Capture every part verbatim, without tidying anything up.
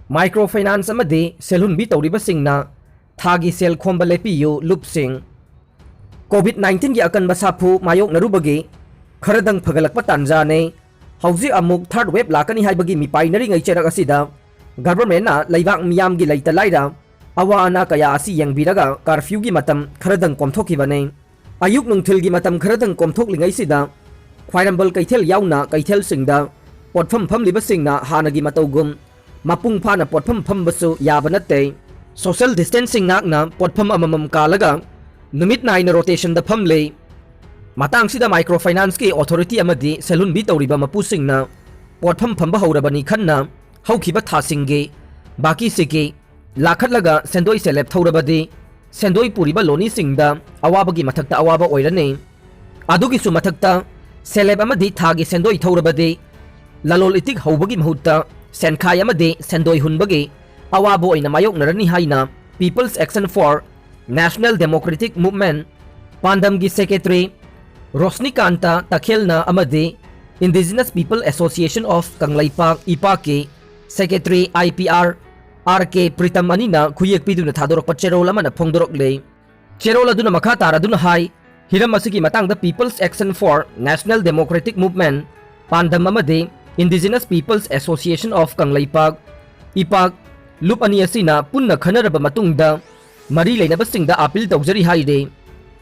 Microfinance ꯑꯃꯗꯤ ꯁꯦꯜꯍꯨꯟꯕꯤ ꯇꯧꯔꯤꯕꯁꯤꯡꯅ ꯊꯥꯒꯤ ꯁꯦꯜ ꯈꯣꯝꯕ ꯂꯦꯞꯄꯤꯌꯨ ꯂꯨꯞꯁꯤꯡ꯫ COVID nineteen ꯒꯤ ꯑꯀꯟꯕ ꯁꯥꯐꯨ ꯃꯥꯌꯣꯛꯅꯔꯨꯕꯒꯤ ꯈꯔꯗꯪ ꯐꯒꯠꯂꯛꯄ ꯇꯥꯟꯖꯥꯅꯤ꯫ ꯍꯧꯖꯤꯛ ꯑꯃꯨꯛ third wave ꯂꯥꯛꯀꯅꯤ ꯍꯥꯏꯕꯒꯤ ꯃꯤꯄꯥꯏꯅꯔꯤꯉꯩ ꯆꯩꯔꯛ ꯑꯁꯤꯗ government ꯅ ꯂꯩꯕꯥꯛ ꯃꯤꯌꯥꯝꯒꯤ ꯂꯩꯇ ꯂꯥꯏꯔ, ꯑꯋꯥ ꯑꯅꯥ ꯀꯌꯥ ꯑꯁꯤ ꯌꯦꯡꯕꯤꯔꯒ curfew ꯒꯤ ꯃꯇꯝ ꯈꯔꯗꯪ ꯀꯣꯝꯊꯣꯛꯈꯤꯕꯅꯤ꯫ ꯑꯌꯨꯛ ꯅꯨꯡꯊꯤꯜꯒꯤ ꯃꯇꯝ ꯈꯔꯗꯪ ꯀꯣꯝꯊꯣꯛꯂꯤꯉꯩꯁꯤꯗ ꯈ꯭ꯋꯥꯏꯔꯝꯕꯟ ꯀꯩꯊꯦꯜ ꯌꯥꯎꯅ ꯀꯩꯊꯦꯜꯁꯤꯡꯗ ꯄꯣꯠꯐꯝ ꯐꯝꯂꯤꯕꯁꯤꯡꯅ ꯍꯥꯟꯅꯒꯤ ꯃꯇꯧꯒꯨꯝ ꯃꯄꯨꯡ ꯐꯥꯅ ꯄꯣꯠꯐꯝ ꯐꯝꯕꯁꯨ ꯌꯥꯕ ꯅꯠꯇꯦ꯫ Social distancing ꯉꯥꯛꯅ ꯄꯣꯠꯐꯝ ꯑꯃꯃꯝ ꯀꯥꯜꯂꯒ ꯅꯨꯃꯤꯠ ꯅꯥꯏꯅ rotation ꯗ ꯐꯝꯂꯤ꯫ ꯃꯇꯥꯡꯁꯤꯗ microfinance ꯀꯤ authority ꯑꯃꯗꯤ ꯁꯦꯜꯍꯨꯟꯕꯤ ꯇꯧꯔꯤꯕ ꯃꯄꯨꯁꯤꯡꯅ ꯄꯣꯠꯐꯝ ꯐꯝꯕ ꯍꯧꯔꯕꯅꯤ ꯈꯟꯅ ꯍꯧꯈꯤꯕ ꯊꯥꯁꯤꯡꯒꯤ ꯕꯥꯀꯤꯁꯤꯒꯤ ꯂꯥꯈꯠꯂꯒ ꯁꯦꯟꯗꯣꯏ ꯁꯦꯂꯦꯞ ꯊꯧꯔꯕꯗꯤ ꯁꯦꯟꯗꯣꯏ ꯄꯨꯔꯤꯕ ꯂꯣꯅꯤꯁꯤꯡꯗ ꯑꯋꯥꯕꯒꯤ ꯃꯊꯛꯇ ꯑꯋꯥꯕ ꯑꯣꯏꯔꯅꯤ꯫ ꯑꯗꯨꯒꯤꯁꯨ ꯃꯊꯛꯇ ꯁꯦꯂꯦꯞ ꯑꯃꯗꯤ ꯊꯥꯒꯤ ꯁꯦꯟꯗꯣꯏ ꯊꯧꯔꯕꯗꯤ ꯂꯂꯣꯜ ꯏꯇꯤꯛ ꯍꯧꯕꯒꯤ ꯃꯍꯨꯠꯇ ꯁꯦꯟꯈꯥꯏ ꯑꯃꯗꯤ ꯁꯦꯟꯗꯣꯏ ꯍꯨꯟꯕꯒꯤ ꯑꯋꯥꯕ ꯑꯣꯏꯅ ꯃꯥꯌꯣꯛꯅꯔꯅꯤ ꯍꯥꯏꯅ People's Action for National Democratic Movement ꯄꯥꯟꯗꯝꯒꯤ secretary ꯔꯣꯁꯅꯤꯀꯥꯟꯇ ꯇꯈꯦꯜꯅ ꯑꯃꯗꯤ Indigenous People Association of Kangleipak, ꯏꯄꯥꯛꯀꯤ secretary I P R R K Pritam ꯑꯅꯤꯅ ꯈꯨꯌꯦꯛ ꯄꯤꯗꯨꯅ ꯊꯥꯗꯣꯔꯛꯄ ꯆꯦꯔꯣꯜ ꯑꯃꯅ ꯐꯣꯡꯗꯣꯔꯛꯂꯤ꯫ ꯆꯦꯔꯣꯜ ꯑꯗꯨꯅ ꯃꯈꯥ ꯇꯥꯔꯗꯨꯅ ꯍꯥꯏ, ꯍꯤꯔꯝ ꯑꯁꯤꯒꯤ ꯃꯇꯥꯡꯗ People's Action for National Democratic Movement ꯄꯥꯟꯗꯝ ꯑꯃꯗꯤ Indigenous Peoples Association of Kangleipak, ꯏꯄꯥꯛ, ꯂꯨꯞ ꯑꯅꯤ ꯑꯁꯤꯅ ꯄꯨꯟꯅ ꯈꯟꯅꯔꯕ ꯃꯇꯨꯡꯗ ꯃꯔꯤ ꯂꯩꯅꯕꯁꯤꯡꯗ appeal ꯇꯧꯖꯔꯤ ꯍꯥꯏꯔꯤ꯫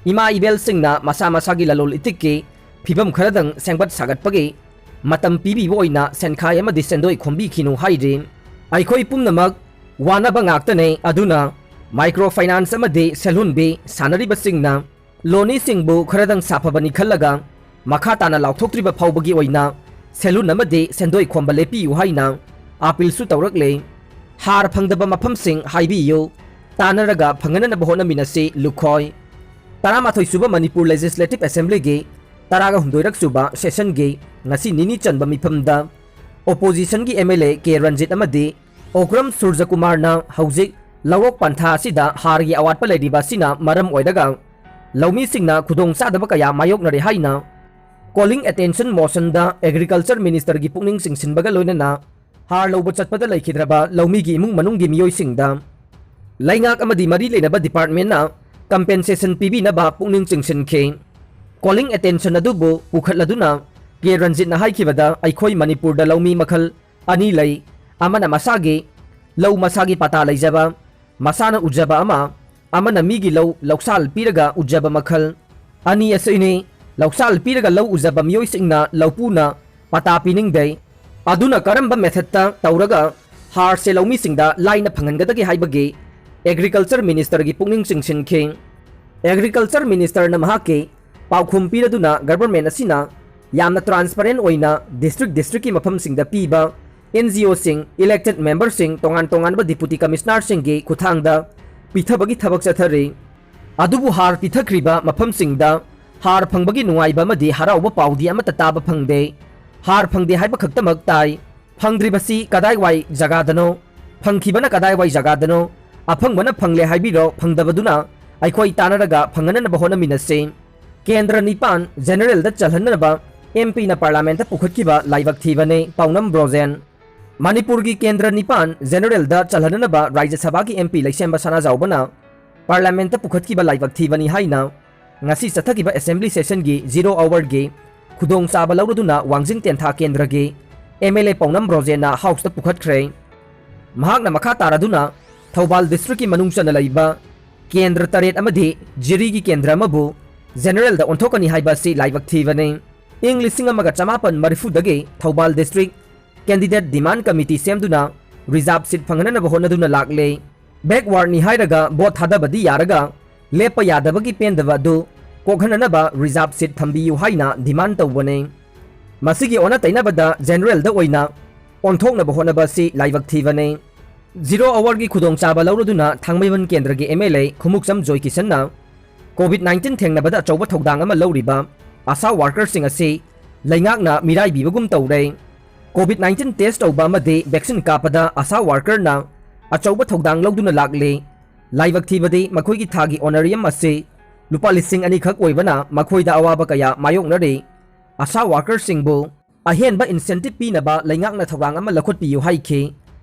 ꯏꯃꯥ ꯏꯕꯦꯜꯁꯤꯡꯅ ꯃꯁꯥ ꯃꯁꯥꯒꯤ ꯂꯂꯣꯜ ꯏꯇꯤꯛꯀꯤ ꯐꯤꯕꯝ ꯈꯔꯗꯪ ꯁꯦꯝꯒꯠ ꯁꯥꯒꯠꯄꯒꯤ ꯃꯇꯝ ꯄꯤꯕꯤꯕ ꯑꯣꯏꯅ ꯁꯦꯟꯈꯥꯏ ꯑꯃꯗꯤ ꯁꯦꯟꯗꯣꯏ ꯈꯣꯝꯕꯤꯈꯤꯅꯨ ꯍꯥꯏꯔꯤ꯫ ꯑꯩꯈꯣꯏ ꯄꯨꯝꯅꯃꯛ ꯋꯥꯅꯕ ꯉꯥꯛꯇꯅꯦ, ꯑꯗꯨꯅ microfinance ꯑꯃꯗꯤ ꯁꯦꯜꯍꯨꯟꯕꯤ ꯁꯥꯟꯅꯔꯤꯕꯁꯤꯡꯅ ꯂꯣꯅꯤꯁꯤꯡꯕꯨ ꯈꯔꯗꯪ ꯁꯥꯐꯕꯅꯤ ꯈꯜꯂꯒ ꯃꯈꯥ ꯇꯥꯅ ꯂꯥꯎꯊꯣꯛꯇ꯭ꯔꯤꯕ ꯐꯥꯎꯕꯒꯤ ꯑꯣꯏꯅ ꯁꯦꯜꯍꯨꯟ ꯑꯃꯗꯤ ꯁꯦꯟꯗꯣꯏ ꯈꯣꯝꯕ ꯂꯦꯞꯄꯤꯌꯨ ꯍꯥꯏꯅ appeal ꯁꯨ ꯇꯧꯔꯛꯂꯦ꯫ ꯍꯥꯔ ꯐꯪꯗꯕ ꯃꯐꯝꯁꯤꯡ ꯍꯥꯏꯕꯤꯌꯨ, ꯇꯥꯟꯅꯔꯒ ꯐꯪꯍꯟꯅꯅꯕ ꯍꯣꯠꯅꯃꯤꯟꯅꯁꯤ ꯂꯨꯈꯣꯏ꯫ ꯇꯔꯥꯃꯥꯊꯣꯏ ꯁꯨꯕ ꯃꯅꯤꯄꯨꯔ Legislative Assembly ꯒꯤ ꯇꯔꯥꯒ ꯍꯨꯝꯗꯣꯏꯔꯛ ꯁꯨꯕ session ꯒꯤ ꯉꯁꯤ ꯅꯤꯅꯤ ꯆꯟꯕ ꯃꯤꯐꯝꯗ opposition ꯒꯤ M L A ꯀꯦ ꯔꯟꯖꯤꯠ ꯑꯃꯗꯤ ꯑꯣꯀ꯭ꯔꯝ ꯁꯨꯔꯖꯀꯨꯃꯥꯔꯅ ꯍꯧꯖꯤꯛ ꯂꯧꯔꯣꯛ ꯄꯟꯊꯥ ꯑꯁꯤꯗ ꯍꯥꯔꯒꯤ ꯑꯋꯥꯠꯄ ꯂꯩꯔꯤꯕ ꯑꯁꯤꯅ ꯃꯔꯝ ꯑꯣꯏꯔꯒ ꯂꯧꯃꯤꯁꯤꯡꯅ ꯈꯨꯗꯣꯡꯆꯥꯗꯕ ꯀꯌꯥ ꯃꯥꯌꯣꯛꯅꯔꯦ ꯍꯥꯏꯅ calling attention motion ꯗ Agriculture Minister ꯒꯤ ꯄꯨꯛꯅꯤꯡ ꯆꯤꯡꯁꯤꯟꯕꯒ ꯂꯣꯏꯅꯅ ꯍꯥꯔ ꯂꯧꯕ ꯆꯠꯄꯗ ꯂꯩꯈꯤꯗ꯭ꯔꯕ ꯂꯧꯃꯤꯒꯤ ꯏꯃꯨꯡ ꯃꯅꯨꯡꯒꯤ ꯃꯤꯑꯣꯏꯁꯤꯡꯗ ꯂꯩꯉꯥꯛ ꯑꯃꯗꯤ ꯃꯔꯤ ꯂꯩꯅꯕ ꯗꯤꯄꯥꯔꯠꯃꯦꯟꯅ ꯀꯝꯄꯦꯟꯁꯦꯁꯟ ꯄꯤꯕꯤꯅꯕ ꯄꯨꯛꯅꯤꯡ ꯆꯤꯡꯁꯤꯟꯈꯤ꯫ ꯀꯣꯂꯤꯡ ꯑꯦꯇꯦꯟꯁꯟ ꯑꯗꯨꯕꯨ ꯄꯨꯈꯠꯂꯗꯨꯅ ꯀꯦ ꯔꯟꯖꯤꯠꯅ ꯍꯥꯏꯈꯤꯕꯗ, ꯑꯩꯈꯣꯏ ꯃꯅꯤꯄꯨꯔꯗ ꯂꯧꯃꯤ ꯃꯈꯜ ꯑꯅꯤ ꯂꯩ꯫ ꯑꯃꯅ ꯃꯁꯥꯒꯤ ꯂꯧ, ꯃꯁꯥꯒꯤ ꯄꯇꯥ ꯂꯩꯖꯕ, ꯃꯁꯥꯅ ꯎꯖꯕ ꯑꯃ, ꯑꯃꯅ ꯃꯤꯒꯤ ꯂꯧ ꯂꯧꯁꯥꯜ ꯄꯤꯔꯒ ꯎꯖꯕ ꯃꯈꯜ꯫ ꯑꯅꯤ ꯑꯁꯤꯅꯤ꯫ ꯂꯧꯁꯥꯜ ꯄꯤꯔꯒ ꯂꯧ ꯎꯖꯕ ꯃꯤꯑꯣꯏꯁꯤꯡꯅ ꯂꯧꯄꯨꯅ ꯄꯇꯥ ꯄꯤꯅꯤꯡꯗꯦ꯫ ꯑꯗꯨꯅ ꯀꯔꯝꯕ ꯃꯦꯊꯠꯇ ꯇꯧꯔꯒ ꯍꯥꯔꯁꯦ ꯂꯧꯃꯤꯁꯤꯡꯗ ꯂꯥꯏꯅ ꯐꯪꯍꯟꯒꯗꯒꯦ ꯍꯥꯏꯕꯒꯤ ꯑꯦꯒ꯭ꯔꯤꯀꯜꯆꯔ ꯃꯤꯅꯤꯁꯇꯔꯒꯤ ꯄꯨꯛꯅꯤꯡ ꯆꯤꯡꯁꯤꯟꯈꯤ꯫ ꯑꯦꯒ꯭ꯔꯤꯀꯜꯆꯔ ꯃꯤꯅꯤꯁꯇꯔꯅ ꯃꯍꯥꯛꯀꯤ ꯄꯥꯎꯈꯨꯝ ꯄꯤꯔꯗꯨꯅ ꯒꯚꯔꯟꯃꯦꯟꯠ ꯑꯁꯤꯅ ꯌꯥꯝꯅ ꯇ꯭ꯔꯥꯟꯁꯄꯔꯦꯟꯠ ꯑꯣꯏꯅ ꯗꯤꯁꯇ꯭ꯔꯤꯛ ꯗꯤꯁꯇ꯭ꯔꯤꯛꯀꯤ ꯃꯐꯝꯁꯤꯡꯗ ꯄꯤꯕ ꯑꯦꯟ ꯖꯤ ꯑꯣꯁꯤꯡ, ꯏꯂꯦꯛꯇꯦꯗ ꯃꯦꯝꯕꯔꯁꯤꯡ, ꯇꯣꯉꯥꯟ ꯇꯣꯉꯥꯟꯕ ꯗꯤꯄꯨꯇꯤ ꯀꯃꯤꯁꯅꯔꯁꯤꯡꯒꯤ ꯈꯨꯠꯊꯥꯡꯗ ꯄꯤꯊꯕꯒꯤ ꯊꯕꯛ ꯆꯠꯊꯔꯤ꯫ ꯑꯗꯨꯕꯨ ꯍꯥꯔ ꯄꯤꯊꯈ꯭ꯔꯤꯕ ꯃꯐꯝꯁꯤꯡꯗ ꯍꯥꯔ ꯐꯪꯕꯒꯤ ꯅꯨꯡꯉꯥꯏꯕ ꯑꯃꯗꯤ ꯍꯔꯥꯎꯕ ꯄꯥꯎꯗꯤ ꯑꯃꯠꯇ ꯇꯥꯕ ꯐꯪꯗꯦ꯫ ꯍꯥꯔ ꯐꯪꯗꯦ ꯍꯥꯏꯕ ꯈꯛꯇꯃꯛ ꯇꯥꯏ꯫ ꯐꯪꯗ꯭ꯔꯤꯕꯁꯤ ꯀꯗꯥꯏꯋꯥꯏ ꯖꯒꯥꯗꯅꯣ? ꯐꯪꯈꯤꯕꯅ ꯀꯗꯥꯏꯋꯥꯏ ꯖꯒꯥꯗꯅꯣ? ꯑꯐꯪꯕꯅ ꯐꯪꯂꯦ ꯍꯥꯏꯕꯤꯔꯣ, ꯐꯪꯗꯕꯗꯨꯅ ꯑꯩꯈꯣꯏ ꯇꯥꯟꯅꯔꯒ ꯐꯪꯍꯟꯅꯕ ꯍꯣꯠꯅꯃꯤꯟꯅꯁꯤ꯫ ꯀꯦꯟꯗ꯭ꯔ ꯅꯤꯄꯥꯟ ꯖꯦꯅꯔꯦꯜꯗ ꯆꯜꯍꯟꯅꯕ ꯑꯦꯝ ꯄꯤꯅ ꯄꯥꯔꯂꯥꯃꯦꯟꯠꯇ ꯄꯨꯈꯠꯈꯤꯕ ꯂꯥꯏꯕꯛ ꯊꯤꯕꯅꯤ, ꯄꯥꯎꯅꯝ ꯕ꯭ꯔꯣꯖꯦꯟ꯫ ꯃꯅꯤꯄꯨꯔꯒꯤ ꯀꯦꯟꯗ꯭ꯔ ꯅꯤꯄꯥꯟ ꯖꯦꯅꯔꯦꯜꯗ ꯆꯜꯍꯟꯅꯕ ꯔꯥꯖ꯭ꯌ ꯁꯚꯥꯒꯤ ꯑꯦꯝ ꯄꯤ ꯂꯩꯁꯦꯝꯕ ꯁꯅꯥꯖꯥꯎꯕꯅ ꯄꯥꯔꯂꯥꯃꯦꯟꯠꯇ ꯄꯨꯈꯠꯈꯤꯕ ꯂꯥꯏꯕꯛ ꯊꯤꯕꯅꯤ ꯍꯥꯏꯅ ꯉꯁꯤ ꯆꯠꯊꯈꯤꯕ ꯑꯦꯁꯦꯝꯕ꯭ꯂꯤ ꯁꯦꯁꯟꯒꯤ ꯖꯤꯔꯣ ꯑꯋꯥꯔꯒꯤ ꯈꯨꯗꯣꯡꯆꯥꯕ ꯂꯧꯔꯗꯨꯅ ꯋꯥꯡꯖꯤꯡ ꯇꯦꯟꯊꯥ ꯀꯦꯟꯗ꯭ꯔꯒꯤ ꯑꯦꯝ ꯑꯦꯜ ꯑꯦ ꯄꯥꯎꯅꯝ ꯕ꯭ꯔꯣꯖꯦꯟꯅ ꯍꯥꯎꯁꯇ ꯄꯨꯈꯠꯈ꯭ꯔꯦ꯫ ꯃꯍꯥꯛꯅ ꯃꯈꯥ ꯇꯥꯔꯗꯨꯅ ꯊꯧꯕꯥꯜ ꯗꯤꯁꯇ꯭ꯔꯤꯛꯀꯤ ꯃꯅꯨꯡ ꯆꯟꯅ ꯂꯩꯕ ꯀꯦꯟꯗ꯭ꯔ ꯇꯔꯦꯠ ꯑꯃꯗꯤ ꯖꯤꯔꯤꯒꯤ ꯀꯦꯟꯗ꯭ꯔ ꯑꯃꯕꯨ ꯖꯦꯅꯔꯦꯜꯗ ꯑꯣꯟꯊꯣꯛꯀꯅꯤ ꯍꯥꯏꯕ ꯑꯁꯤ ꯂꯥꯏꯕꯛ ꯊꯤꯕꯅꯤ꯫ ꯏꯪ ꯂꯤꯁꯤꯡ ꯑꯃꯒ ꯆꯃꯥꯄꯟ ꯃꯔꯤꯐꯨꯗꯒꯤ ꯊꯧꯕꯥꯜ ꯗꯤꯁꯇ꯭ꯔꯤꯛ ꯀꯦꯟꯗꯤꯗꯦꯠ ꯗꯤꯃꯥꯟ ꯀꯃꯤꯇꯤ ꯁꯦꯝꯗꯨꯅ ꯔꯤꯖꯥꯔꯚ ꯁꯤꯠ ꯐꯪꯍꯟꯅꯕ ꯍꯣꯠꯅꯗꯨꯅ ꯂꯥꯛꯂꯦ꯫ ꯕꯦꯛꯋꯥꯔꯗꯅꯤ ꯍꯥꯏꯔꯒ ꯚꯣꯠ ꯊꯥꯗꯕꯗꯤ ꯌꯥꯔꯒ ꯂꯦꯞꯄ ꯌꯥꯗꯕꯒꯤ ꯄꯦꯟꯗꯕ ꯑꯗꯨ ꯀꯣꯛꯍꯟꯅꯅꯕ ꯔꯤꯖꯥꯔꯚ ꯁꯤꯠ ꯊꯝꯕꯤꯌꯨ ꯍꯥꯏꯅ ꯗꯤꯃꯥꯟ ꯇꯧꯕꯅꯦ꯫ ꯃꯁꯤꯒꯤ ꯑꯣꯟꯅ ꯇꯩꯅꯕꯗ ꯖꯦꯅꯔꯦꯜꯗ ꯑꯣꯏꯅ ꯑꯣꯟꯊꯣꯛꯅꯕ ꯍꯣꯠꯅꯕ ꯑꯁꯤ ꯂꯥꯏꯕꯛ ꯊꯤꯕꯅꯦ꯫ ꯖꯤꯔꯣ ꯑꯋꯥꯔꯒꯤ ꯈꯨꯗꯣꯡꯆꯥꯕ ꯂꯧꯔꯗꯨꯅ ꯊꯥꯡꯃꯩꯕꯟ ꯀꯦꯟꯗ꯭ꯔꯒꯤ ꯑꯦꯝ ꯑꯦꯜ ꯑꯦ ꯈꯨꯃꯨꯛꯆꯝ ꯖꯣꯏꯀꯤꯁꯟꯅ ꯀꯣꯚꯤꯗ ꯅꯥꯏꯟꯇꯤꯟ ꯊꯦꯡꯅꯕꯗ ꯑꯆꯧꯕ ꯊꯧꯗꯥꯡ ꯑꯃ ꯂꯧꯔꯤꯕ ꯑꯁꯥ ꯋꯥꯔꯀꯔꯁꯤꯡ ꯑꯁꯤ ꯂꯩꯉꯥꯛꯅ ꯃꯤꯔꯥꯏꯕꯤꯕꯒꯨꯝ ꯇꯧꯔꯦ꯫ ꯀꯣꯚꯤꯗ ꯅꯥꯏꯟꯇꯤꯟ ꯇꯦꯁ ꯇꯧꯕ ꯑꯃꯗꯤ ꯚꯦꯛꯁꯤꯟ ꯀꯥꯞꯄꯗ ꯑꯁꯥ ꯋꯥꯔꯀꯔꯅ ꯑꯆꯧꯕ ꯊꯧꯗꯥꯡ ꯂꯧꯗꯨꯅ ꯂꯥꯛꯂꯤ꯫ ꯂꯥꯏꯕꯛ ꯊꯤꯕꯗꯤ ꯃꯈꯣꯏꯒꯤ ꯊꯥꯒꯤ ꯑꯣꯅꯔꯤꯌꯝ ꯑꯁꯤ ꯂꯨꯄꯥ ꯂꯤꯁꯤꯡ ꯑꯅꯤꯈꯛ ꯑꯣꯏꯕꯅ ꯃꯈꯣꯏꯗ ꯑꯋꯥꯕ ꯀꯌꯥ ꯃꯥꯌꯣꯛꯅꯔꯤ꯫ ꯑꯁꯥ ꯋꯥꯔꯀꯔꯁꯤꯡꯕꯨ ꯑꯍꯦꯟꯕ incentive ꯄꯤꯅꯕ ꯂꯩꯉꯥꯛꯅ ꯊꯧꯔꯥꯡ ꯑꯃ ꯂꯧꯈꯠꯄꯤꯌꯨ ꯍꯥꯏꯈꯤ꯫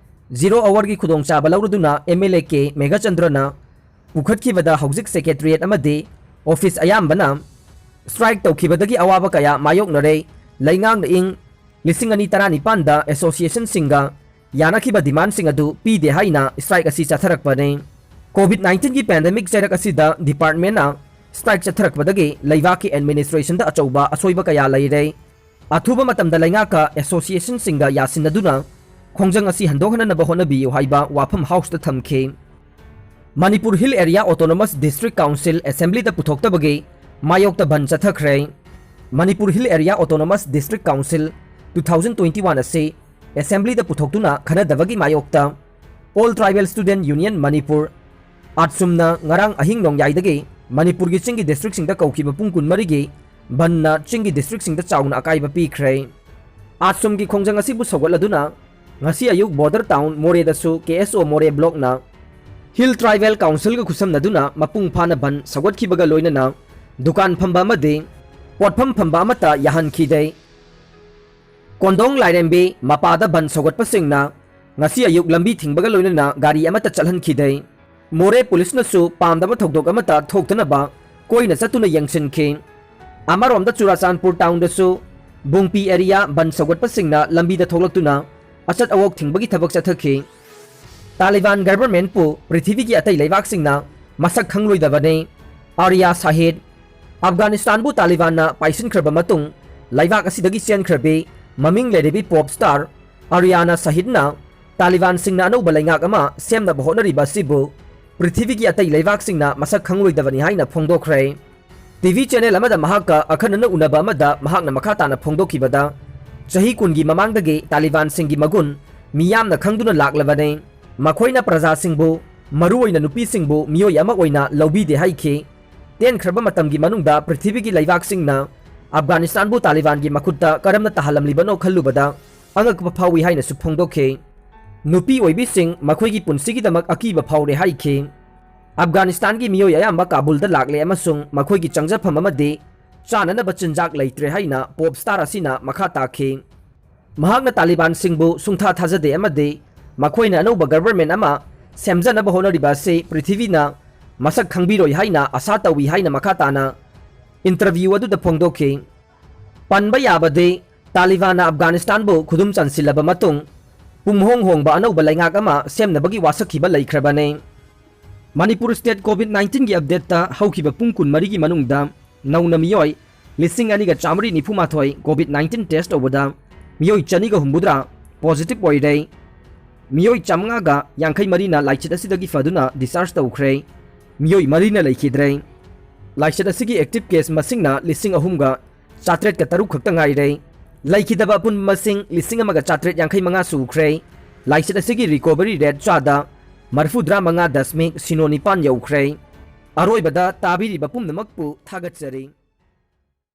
Zero hourꯒꯤ ꯈꯨꯗꯣꯡꯆꯥꯕ ꯂꯧꯔꯗꯨꯅ M L A K ꯃꯦꯘꯆꯟꯗ꯭ꯔꯅ ꯄꯨꯈꯠꯈꯤꯕꯗ ꯍꯧꯖꯤꯛ Secretariat ꯑꯃꯗꯤ office ꯑꯌꯥꯝꯕꯅ strike ꯇꯧꯈꯤꯕꯗꯒꯤ ꯑꯋꯥꯕ ꯀꯌꯥ ꯃꯥꯌꯣꯛꯅꯔꯦ꯫ ꯂꯩꯉꯥꯛꯅ ꯏꯪ ꯂꯤꯁꯤꯡ ꯑꯅꯤ ꯇꯔꯥꯅꯤꯄꯥꯟꯗ associationꯁꯤꯡꯒ ꯌꯥꯅꯈꯤꯕ demandꯁꯤꯡ ꯑꯗꯨ ꯄꯤꯗꯦ ꯍꯥꯏꯅ strike ꯑꯁꯤ ꯆꯠꯊꯔꯛꯄꯅꯤ꯫ COVID nineteenꯒꯤ pandemic ꯆꯩꯔꯛ ꯑꯁꯤꯗ departmentꯅ strike ꯆꯠꯊꯔꯛꯄꯗꯒꯤ ꯂꯩꯕꯥꯛꯀꯤ administrationꯗ ꯑꯆꯧꯕ ꯑꯁꯣꯏꯕ ꯀꯌꯥ ꯂꯩꯔꯦ꯫ ꯑꯊꯨꯕ ꯃꯇꯝꯗ ꯂꯩꯉꯥꯛꯀ associationꯁꯤꯡꯒ ꯌꯥꯁꯤꯟꯅꯗꯨꯅ ꯈꯣꯡꯖꯪ ꯑꯁꯤ ꯍꯟꯗꯣꯛꯍꯟꯅꯅꯕ ꯍꯣꯠꯅꯕꯤꯌꯨ ꯍꯥꯏꯕ ꯋꯥꯐꯝ Houseꯇ ꯊꯝꯈꯤ꯫ Manipur Hill Area Autonomous District Council assemblyꯗ ꯄꯨꯊꯣꯛꯇꯕꯒꯤ ꯃꯥꯌꯣꯛꯇ ꯕꯟ ꯆꯠꯊꯈ꯭ꯔꯦ꯫ Manipur Hill Area Autonomous District Council two thousand twenty one ꯑꯁꯤ assemblyꯗ ꯄꯨꯊꯣꯛꯇꯨꯅ ꯈꯟꯅꯗꯕꯒꯤ ꯃꯥꯌꯣꯛꯇ All Tribal Student Union Manipur, ATSUMꯅ ꯉꯔꯥꯡ ꯑꯍꯤꯡ ꯅꯣꯡꯌꯥꯏꯗꯒꯤ ꯃꯅꯤꯄꯨꯔꯒꯤ ꯆꯤꯡꯒꯤ districtꯁꯤꯡꯗ ꯀꯧꯈꯤꯕ ꯄꯨꯡ ꯀꯨꯟꯃꯔꯤꯒꯤ ꯕꯟꯅ ꯆꯤꯡꯒꯤ districtꯁꯤꯡꯗ ꯆꯥꯎꯅ ꯑꯀꯥꯏꯕ ꯄꯤꯈ꯭ꯔꯦ꯫ ATSUMꯒꯤ ꯈꯣꯡꯖꯪ ꯑꯁꯤꯕꯨ ꯁꯧꯒꯠꯂꯗꯨꯅ ꯉꯁꯤ ꯑꯌꯨꯛ border town ꯃꯣꯔꯦꯗꯁꯨ K S O ꯃꯣꯔꯦ blockꯅ Hill Tribal Councilꯒ ꯈꯨꯠꯁꯝꯅꯗꯨꯅ ꯃꯄꯨꯡ ꯐꯥꯅ ꯕꯟ ꯁꯧꯒꯠꯈꯤꯕꯒ ꯂꯣꯏꯅꯅ ꯗꯨꯀꯥꯟ ꯐꯝꯕ ꯑꯃꯗꯤ ꯄꯣꯠꯐꯝ ꯐꯝꯕ ꯑꯃꯠꯇ ꯌꯥꯍꯟꯈꯤꯗꯦ꯫ ꯀꯣꯟꯗꯣꯡ ꯂꯥꯏꯔꯦꯝꯕꯤ ꯃꯄꯥꯗ ꯕꯟ ꯁꯧꯒꯠꯄꯁꯤꯡꯅ ꯉꯁꯤ ꯑꯌꯨꯛ ꯂꯝꯕꯤ ꯊꯤꯡꯕꯒ ꯂꯣꯏꯅꯅ ꯒꯥꯔꯤ ꯑꯃꯠꯇ ꯆꯠꯍꯟꯈꯤꯗꯦ꯫ ꯃꯣꯔꯦ ꯄꯨꯂꯤꯁꯅꯁꯨ ꯄꯥꯝꯗꯕ ꯊꯧꯗꯣꯛ ꯑꯃꯠꯇ ꯊꯣꯛꯇꯅꯕ ꯀꯣꯏꯅ ꯆꯠꯇꯨꯅ ꯌꯦꯡꯁꯤꯟꯈꯤ꯫ ꯑꯃꯔꯣꯝꯗ ꯆꯨꯔꯥꯆꯥꯟꯄꯨꯔ townꯗꯁꯨ ꯕꯨꯡꯄꯤ area ꯕꯟ ꯁꯧꯒꯠꯄꯁꯤꯡꯅ ꯂꯝꯕꯤꯗ ꯊꯣꯛꯂꯛꯇꯨꯅ ꯑꯆꯠ ꯑꯋꯣꯛ ꯊꯤꯡꯕꯒꯤ ꯊꯕꯛ ꯆꯠꯊꯈꯤ꯫ ꯇꯥꯂꯤꯕꯥꯟ governmentꯄꯨ ꯄ꯭ꯔꯤꯊꯤꯕꯤꯒꯤ ꯑꯇꯩ ꯂꯩꯕꯥꯛꯁꯤꯡꯅ ꯃꯁꯛ ꯈꯪꯂꯣꯏꯗꯕꯅꯤ꯫ ꯑꯥꯔꯤꯌꯥ ꯁꯥꯍꯤꯗ, ꯑꯐꯒꯥꯅꯤꯁꯇꯥꯟꯕꯨ ꯇꯥꯂꯤꯕꯥꯟꯅ ꯄꯥꯏꯁꯤꯟꯈ꯭ꯔꯕ ꯃꯇꯨꯡ ꯂꯩꯕꯥꯛ ꯑꯁꯤꯗꯒꯤ ꯆꯦꯟꯈ꯭ꯔꯕꯤ ꯃꯃꯤꯡ ꯂꯩꯔꯕꯤ pop star ꯑꯥꯔꯤꯌꯥꯅꯥ ꯁꯥꯍꯤꯗꯅ ꯇꯥꯂꯤꯕꯥꯟꯁꯤꯡꯅ ꯑꯅꯧꯕ ꯂꯩꯉꯥꯛ ꯑꯃ ꯁꯦꯝꯅꯕ ꯍꯣꯠꯅꯔꯤꯕ ꯑꯁꯤꯕꯨ ꯄ꯭ꯔꯤꯊꯤꯕꯤꯒꯤ ꯑꯇꯩ ꯂꯩꯕꯥꯛꯁꯤꯡꯅ ꯃꯁꯛ ꯈꯪꯂꯣꯏꯗꯕꯅꯤ ꯍꯥꯏꯅ ꯐꯣꯡꯗꯣꯛꯈ꯭ꯔꯦ꯫ T V channel ꯑꯃꯗ ꯃꯍꯥꯛꯀ ꯑꯈꯟꯅꯅ ꯎꯅꯕ ꯑꯃꯗ ꯃꯍꯥꯛꯅ ꯃꯈꯥ ꯇꯥꯅ ꯐꯣꯡꯗꯣꯛꯈꯤꯕꯗ, ꯆꯍꯤ ꯀꯨꯟꯒꯤ ꯃꯃꯥꯡꯗꯒꯤ ꯇꯥꯂꯤꯕꯥꯟꯁꯤꯡꯒꯤ ꯃꯒꯨꯟ ꯃꯤꯌꯥꯝꯅ ꯈꯪꯗꯨꯅ ꯂꯥꯛꯂꯕꯅꯤ꯫ ꯃꯈꯣꯏꯅ ꯄ꯭ꯔꯖꯥꯁꯤꯡꯕꯨ, ꯃꯔꯨꯑꯣꯏꯅ ꯅꯨꯄꯤꯁꯤꯡꯕꯨ ꯃꯤꯑꯣꯏ ꯑꯃ ꯑꯣꯏꯅ ꯂꯧꯕꯤꯗꯦ ꯍꯥꯏꯈꯤ꯫ ꯇꯦꯟꯈ꯭ꯔꯕ ꯃꯇꯝꯒꯤ ꯃꯅꯨꯡꯗ ꯄ꯭ꯔꯤꯊꯤꯕꯤꯒꯤ ꯂꯩꯕꯥꯛꯁꯤꯡꯅ ꯑꯐꯒꯥꯅꯤꯁꯇꯥꯟꯕꯨ ꯇꯥꯂꯤꯕꯥꯟꯒꯤ ꯃꯈꯨꯠꯇ ꯀꯔꯝꯅ ꯇꯥꯍꯜꯂꯝꯂꯤꯕꯅꯣ ꯈꯜꯂꯨꯕꯗ ꯑꯉꯛꯄ ꯐꯥꯎꯏ ꯍꯥꯏꯅꯁꯨ ꯐꯣꯡꯗꯣꯛꯈꯤ꯫ ꯅꯨꯄꯤ ꯑꯣꯏꯕꯤꯁꯤꯡ ꯃꯈꯣꯏꯒꯤ ꯄꯨꯟꯁꯤꯒꯤꯗꯃꯛ ꯑꯀꯤꯕ ꯐꯥꯎꯔꯦ ꯍꯥꯏꯈꯤ꯫ ꯑꯐꯒꯥꯅꯤꯁꯇꯥꯟꯒꯤ ꯃꯤꯑꯣꯏ ꯑꯌꯥꯝꯕ ꯀꯥꯕꯨꯜꯗ ꯂꯥꯛꯂꯦ ꯑꯃꯁꯨꯡ ꯃꯈꯣꯏꯒꯤ ꯆꯪꯖꯐꯝ ꯑꯃꯗꯤ ꯆꯥꯅꯅꯕ ꯆꯤꯟꯖꯥꯛ ꯂꯩꯇ꯭ꯔꯦ ꯍꯥꯏꯅ ꯄꯣꯞ ꯁ꯭ꯇꯥꯔ ꯑꯁꯤꯅ ꯃꯈꯥ ꯇꯥꯈꯤ꯫ ꯃꯍꯥꯛꯅ ꯇꯥꯂꯤꯕꯥꯟꯁꯤꯡꯕꯨ ꯁꯨꯡꯊꯥ ꯊꯥꯖꯗꯦ ꯑꯃꯗꯤ ꯃꯈꯣꯏꯅ ꯑꯅꯧꯕ ꯒꯕꯔꯃꯦꯟ ꯑꯃ ꯁꯦꯝꯖꯅꯕ ꯍꯣꯠꯅꯔꯤꯕ ꯑꯁꯤ ꯄ꯭ꯔꯤꯊꯤꯕꯤꯅ ꯃꯁꯛ ꯈꯪꯕꯤꯔꯣꯏ ꯍꯥꯏꯅ ꯑꯥꯁꯥ ꯇꯧꯏ ꯍꯥꯏꯅ ꯃꯈꯥ ꯇꯥꯅ ꯏꯟꯇꯔꯚ꯭ꯌꯨ ꯑꯗꯨꯗ ꯐꯣꯡꯗꯣꯛꯈꯤ꯫ ꯄꯟꯕ ꯌꯥꯕꯗꯤ, ꯇꯥꯂꯤꯕꯥꯟꯅ ꯑꯐꯒꯥꯅꯤꯁꯇꯥꯟꯕꯨ ꯈꯨꯗꯨꯝ ꯆꯟꯁꯤꯜꯂꯕ ꯃꯇꯨꯡ, ꯄꯨꯝꯍꯣꯡ ꯍꯣꯡꯕ ꯑꯅꯧꯕ ꯂꯩꯉꯥꯛ ꯑꯃ ꯁꯦꯝꯅꯕꯒꯤ ꯋꯥꯁꯛꯈꯤꯕ ꯂꯩꯈ꯭ꯔꯕꯅꯤ꯫ ꯃꯅꯤꯄꯨꯔ ꯁ꯭ꯇꯦꯠ ꯀꯣꯚꯤꯗ ꯅꯥꯏꯟꯇꯤꯟꯒꯤ ꯑꯞꯗꯦꯠꯇ ꯍꯧꯈꯤꯕ ꯄꯨꯡ ꯀꯨꯟꯃꯔꯤꯒꯤ ꯃꯅꯨꯡꯗ ꯅꯧꯅ ꯃꯤꯑꯣꯏ ꯂꯤꯁꯤꯡ ꯑꯅꯤꯒ ꯆꯥꯃꯔꯤ ꯅꯤꯐꯨ ꯃꯥꯊꯣꯏ ꯀꯣꯚꯤꯗ ꯅꯥꯏꯟꯇꯤꯟ ꯇꯦꯁ ꯇꯧꯕꯗ ꯃꯤꯑꯣꯏ ꯆꯅꯤꯒ ꯍꯨꯝꯐꯨꯇꯔꯥ ꯄꯣꯖꯤꯇꯤꯚ ꯑꯣꯏꯔꯦ꯫ ꯃꯤꯑꯣꯏ ꯆꯥꯃꯉꯥꯒ ꯌꯥꯡꯈꯩ ꯃꯔꯤꯅ ꯂꯥꯏꯆꯠ ꯑꯁꯤꯗꯒꯤ ꯐꯗꯨꯅ ꯗꯤꯁꯆꯥꯔꯖ ꯇꯧꯈ꯭ꯔꯦ꯫ ꯃꯤꯑꯣꯏ ꯃꯔꯤꯅ ꯂꯩꯈꯤꯗ꯭ꯔꯦ꯫ ꯂꯥꯏꯆꯠ ꯑꯁꯤꯒꯤ ꯑꯦꯛꯇꯤꯚ ꯀꯦꯁ ꯃꯁꯤꯡꯅ ꯂꯤꯁꯤꯡ ꯑꯍꯨꯝꯒ ꯆꯥꯇ꯭ꯔꯦꯠꯀ ꯇꯔꯨꯛ ꯈꯛꯇ ꯉꯥꯏꯔꯦ꯫ ꯂꯩꯈꯤꯗꯕ ꯑꯄꯨꯟꯕ ꯃꯁꯤꯡ ꯂꯤꯁꯤꯡ ꯑꯃꯒ ꯆꯥꯇ꯭ꯔꯦꯠ ꯌꯥꯡꯈꯩ ꯃꯉꯥ ꯁꯨꯈ꯭ꯔꯦ꯫ ꯂꯥꯏꯆꯠ ꯑꯁꯤꯒꯤ ꯔꯤꯀꯣꯚꯔꯤ ꯔꯦꯠ ꯆꯥꯗ ꯃꯔꯤꯐꯨꯇꯔꯥ ꯃꯉꯥ ꯗꯁꯃꯤꯛ ꯁꯤꯅꯣ ꯅꯤꯄꯥꯟ ꯌꯧꯈ꯭ꯔꯦ꯫ ꯑꯔꯣꯏꯕꯗ ꯇꯥꯕꯤꯔꯤꯕ ꯄꯨꯝꯅꯃꯛꯄꯨ ꯊꯥꯒꯠꯆꯔꯤ꯫